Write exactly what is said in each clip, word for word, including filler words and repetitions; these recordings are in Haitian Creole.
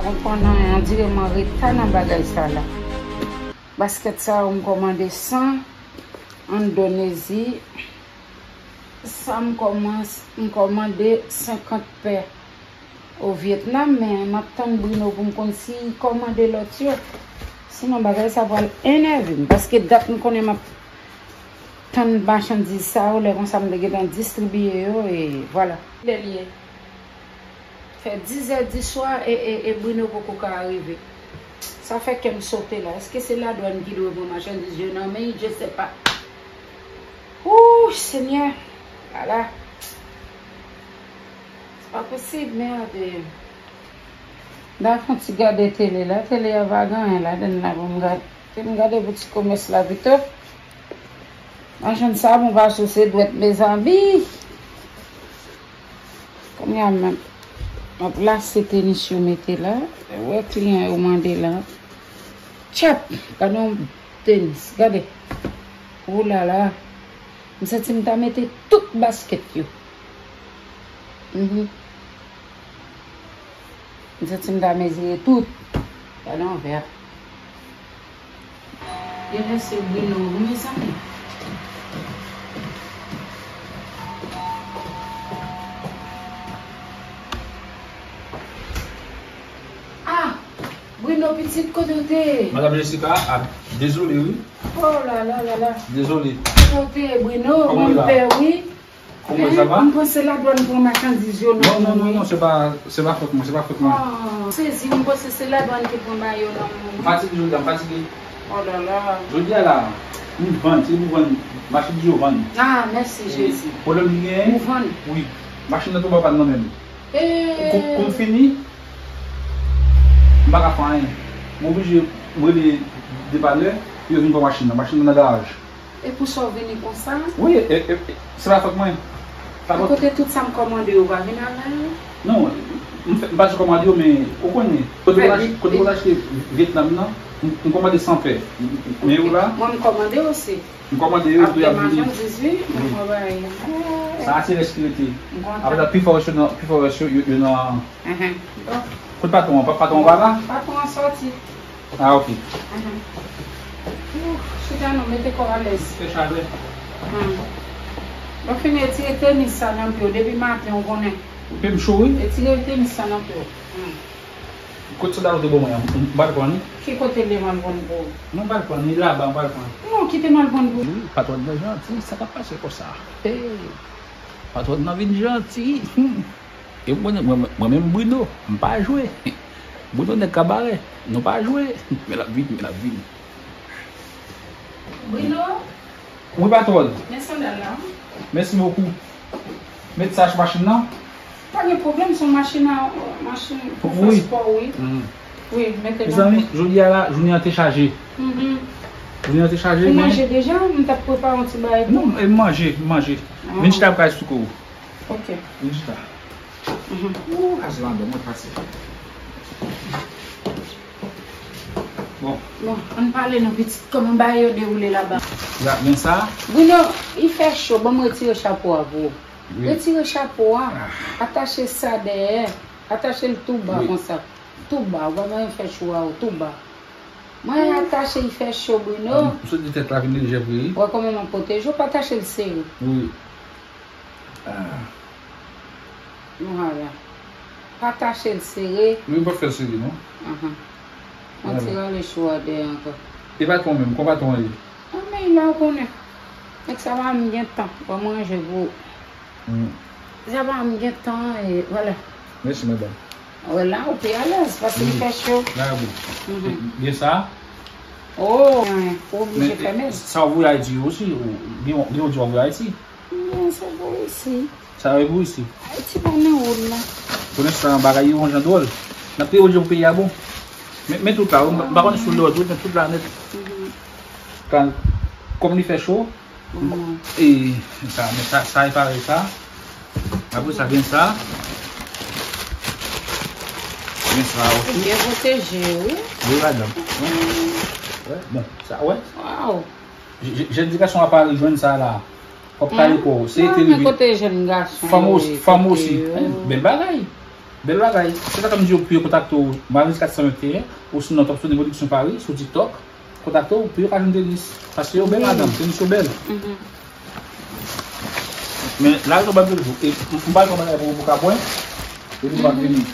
Ou konnen, on dirait m an reta nan bagay sa la. Baskèt sa yo, m kòmande san Endonezi. Sa m kòmans, m kòmande senkant pè o Vyetnam, men m ap tann Bruno pou m konn si l kòmande lòt yo. Sinon, bagay sa pral enève m, paske dat m konnen m ap tann machandiz sa yo, lè konsa m te gentan distribiye yo, e vwala. Lè l ye. Fè dizè diswa e, e, e Bruno poko ka rive. Sa fè kè m sote la. Èske se ladwàn ki dwe pran machandiz yo nan men l? Je sais pas. Ooh, Senyè! Ala! Se pa posib, merde. M ta fè yon ti gade tele la. Tele a pa gen anyen ladann la pou m gade. Pou m gade pou ti komès la pito. Machann sa bon pa souse dwèt, mezanmi. Kounye a m ap lase tenis yo mete la. Ou wè kliyan yo mande la. Tchap! Gade yon tenis, gade. Oulala. M santi m ta mete tout baskèt yo. Mhm. M santi m ta mezire tout. Gade yon vè. Genlè se Bruno wi, mezanmi. Ah! Bruno pitit, kote w te ye? Madam Jessica, ah, dezole wi. Oh la la la la. Dezole. Kote w te ye, Bruno? Mwen pè wi. Kòman sa va? M panse ladwàn pran machandiz yo nan men w. Non, non, non, non, se pa, se pa fòt mwen, se pa fòt mwen. Ah, sezi, m panse se ladwàn ki pran bagay yo nan men w. M fatige jodi a, m fatige. Oh la la. Jodi a la, m vann, se pou vann, machandiz yo vann. Ah, mèsi Jezi. Pwoblèm ki genyen? Ou vann? Wi. Machin nan tonbe anba nan men m. Kou, kou m fini, m pa ka fè anyen. M oblije, m rele depanè, pou yo vin pran machin nan. Machin nan nan garaj. E pou sa w vini konsa? Wi, e, e, e, se pa fòt mwen. Pa fòt. Kote tout sa m kòmande yo pa vin avè l? Non, m fè, m pa di kòmande yo, men ou konnen. Kote w achte, kote w achte Vyetnam nan, m, m kòmande san pè. Men yo la. Mwen m kòmande osi. M kòmande yo, tou y ap vini. Ap gen machandiz wi, mwen travay. Sa a se rès ki rete. Apre sa, pi fò rès yo nan, pi fò rès yo, yo, yo nan. Kote patwon an? Pa, patwon an pa la? Patwon an sòti. Ah, ok. Chita non, mete kò w alèz. Fè chalè. Lè w fini etire tenis sa nan pye w, depi maten w konnen. Pye m cho wi. Etire tenis sa nan pye w. Kot sandal ou te ban mwen an? M pral pran li. Ki kote l te mal konn pou ou? Non, m pral pran li, laba, m pral pran. Non, ki te mal konn pou ou? Wi, patwòn nan janti, sa k ap pase konsa? Hey, patwòn nan vin janti. E mwen, mwen, mwen menm Bruno, m pa jwe. Bruno nèg kabarè, nou pa jwe. Men l ap vini, men l ap vini. Bruno? Wi, patwòn. Men sandal la. Mèsi bokou. Met sa sou machin nan. Pa gen pwoblèm, se yon machin a, machin pou fè spò, wi. Wi, mete nan. Mezanmi, jodi a la, jounen an te chaje. Jounen an te chaje, men. Ou manje deja? M t ap prepare yon ti bagay pou ou. Non, e m manje, m manje. Vin chita m kay souke w. Ok. Vin chita. Ou, kase madanm mwen pase. Bon. Bon, ann pale non pitit, kòman bagay yo dewoule laba? Ya, men sa? Bruno, li fè cho, ban m retire chapo a pou ou. Wi. Retire chapo a, atache sa dèyè, atache l tou ba konsa. Tou ba, ou pa bezwen fè cho a ou, tou ba. Mwen atache, li fè cho, Bruno. M sot di tèt la vin lejè vre wi. Wè kòman m ap pwoteje w, pa tache l sere. Wi. Ah. Vwala. Pa tache l sere. Wi, m p ap fè l sere non. Ahan. Mwen ti rale cho a dèyè ankò. E patwon menm, kòman patwon an ye? Anmey la ou konnen. Nèg sa pa menm gen tan. Ban m ranje pou ou. Sa pa menm gen tan, e vwala. Mèsi madanm. Wè la ou pi alèz paske li fè cho. La bon. Gen sa? Oh, ou oblije fèmen. Sa w voye Ayiti yo osi, gen yon di w voye Ayiti. Non, se pou isi. Sa yo pou isi. Ayiti pa nan woul la. Pou lenstan bagay yo yon jan dwòl. N ap priye Bondye pou peyi a bon. Men, men tout la, m pa konn si w lòd wi, men tout la nèt. Kan, kòm li fè cho, e sa, men sa, sa e pare sa. Apre sa gen sa. Gen sa osi. Byen pwoteje wi. Wi, madanm. Wè, bon, sa, wè. Waw. Jèn ti gason ap al jwenn sa la. W ap kale kò w. Se ete rive. Kote jèn gason yo ye, fanm osi. Bèl bagay. Bèl bagay. Se sa k fè m di yo pou yo kontakte w, Maryse kat san venteyen, ou sinon Top Sony Production Paris, sou TikTok. Kontakte w pou yo ka jwenn tenis. Paske yo bèl, madanm. Tenis yo bèl. Men, la, yo ban m telefòn. E, m, m pral pran bagay pou, pou w ka bwè. Epi m ap vini.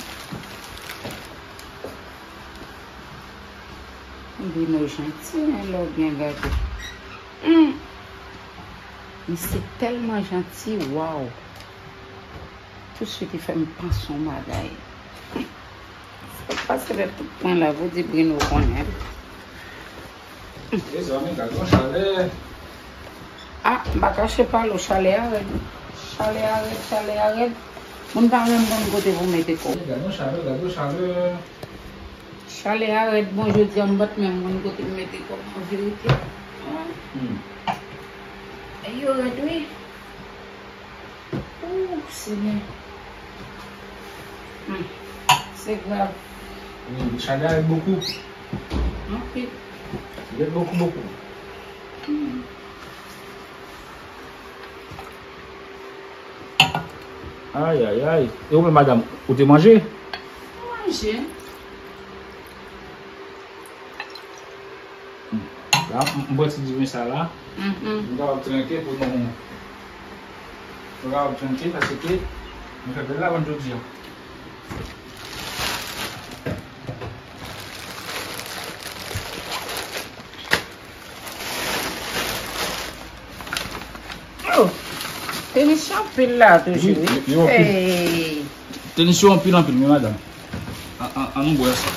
Bruno janti, men lè w byen gade. Hum. Misye tèlman janti, waw. Tousuit, li fè m panse yon bagay. Sa k pase lè tout pwen la, pou di Bruno konnen. Mezanmi, gade yon chalè. Ah, m pa kache pale w, chalè a rèd. Chalè a rèd, chalè a rèd. Moun pa menm konn kote pou mete kò w. Gade yon chalè, gade yon chalè. Chalè a rèd, bon, jodi a m pa t menm konn kote m mete kò m an verite. Hmm. E yo rèd, wi. Ooh, Senyè. Hmm. Se grav. Wi, chalè a rèd bokou. Anpil. Rèd bokou, bokou. Hmm. Ay, ay, ay. E ou menm, madanm, ou te manje? Manje. La, m, m pran ti diven sa la. Mhm. Nou kapab tranke pou nou, nou kapab tranke paske nou fè bèl lavann jodi a. Oh, tenis yo anpil la toujou, wi, wi. Yo anpil. Hey. Tenis yo anpil, anpil, wi, madanm. An, an, an nou bwè sa.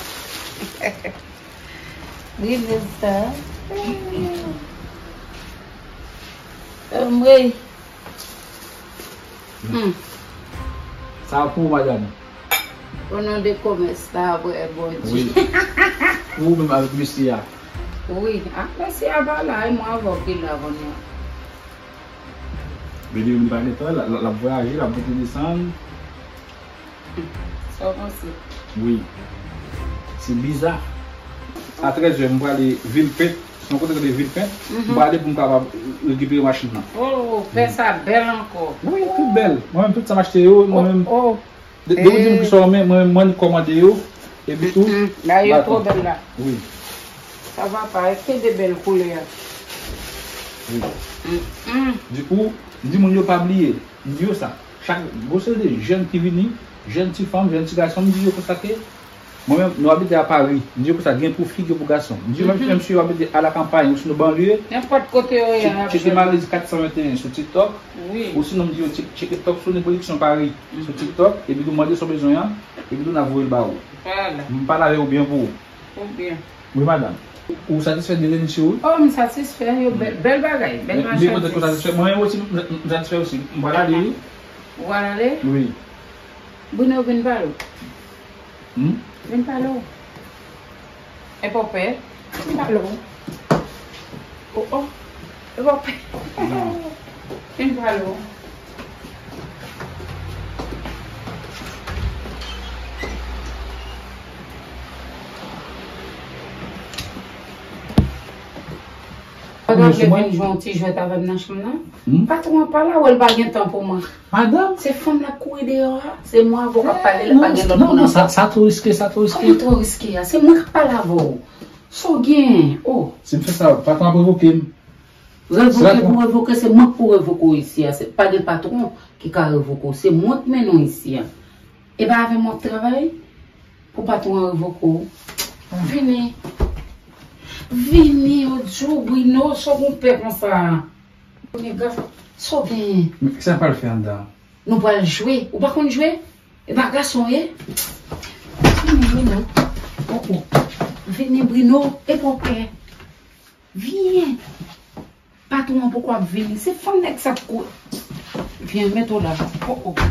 Wi, se sa. Anmwey. Hmm. Sa pou ou, madanm. O non de komès la, apre Bondye. Wi. Pou ou menm avèk mesye a. Wi, ak mesye a pa la, e mwen avè w ki la kounye a. Bebe vin pa gen tan, l, l, l ap vwayaje, l ap monte desann. Sa w panse? Wi. Se biza. A trèzè, m prale Villepinte. Se yon kote rele Villepinte. Mhm. M prale pou m kapab rekipere machin nan. Oh, fè sa bèl ankò. Wi, tout bèl. Mwen menm, tout sa m achte yo, mwen menm. Oh, oh. De, depi w di m ki sa w renmen, mwen menm, mwen kòmande yo. Epi tou, mm, mm, bagay yo twò bèl la. Wi. Sa va pa, èske de bèl koulè a? Wi. Mm, mm. Dikou, m di moun yo pa bliye. M di yo sa. Chak gwo seri de jèn ki vini, jèn ti fanm, jèn ti gason, m di yo konsa ke mwen menm, nou abite a Pari. M di yo konsa gen pou fi, gen pou gason. M di yo menm, mhm, menm si yo abite a la campagne, ou sinon banlye, nenpòt kote yo ye, tcheke Maryse kat san venteyen sou TikTok. Wi. Ou sinon m di yo tcheke Top Sony Production Paris sou, mhm, TikTok, epi nou mande sa w bezwen an, epi nou n ap voye l ba ou. Vwala. M pale avè w byen pou ou. Ou byen. Wi, madanm. Ou satisfè de tenis yo, wi? Oh, m satisfè. Yo bèl, bèl bagay, bèl machandiz. M kontan ke w satisfè. Mwen menm osi, m, m satisfè osi. M pral ale, wi. Ou pral ale? Wi. Bruno vin pale w. Hmm? Vin pale w. E pa w pè? Vin pale w. Oh, oh. E pa w pè? Non. Vin pale w. Pandan ke vin jwe yon ti jwèt avè m nan chanm nan, hmm? Patwon an pa la, wè l pa gen tan pou mwen. Madanm? Se fanm l ap kouri deyò a, se mwen avè w k ap pale, l pa gen lòt moun ankò. Non, non, sa, sa twò riske, sa twò riske. Kòman twò riske a? Se mwen k ap pale avè w. Sa w gen? Oh. Si m fè sa, patwon ap revoke m. Revoke pou revoke, se mwen k pou revoke w isi a. Se pa gen patwon ki ka revoke w. Se mwen k mennen w isi a. E pa avè m w ap travay? Pou patwon an revoke w. Vini. Vini, yo di w, Bruno, sa w gon pè konsa? Nèg, sa w genyen? Men kisa n pral fè anndan an? Nou pral jwe. Ou pa konn jwe? E pa gason w ye? Vini, Bruno. Oh, oh. Vini, Bruno. E pa w pè. Vini. Patwon an poko ap vini. Se fanm nèg sa k kou. Vyen, met w la. Oh, oh.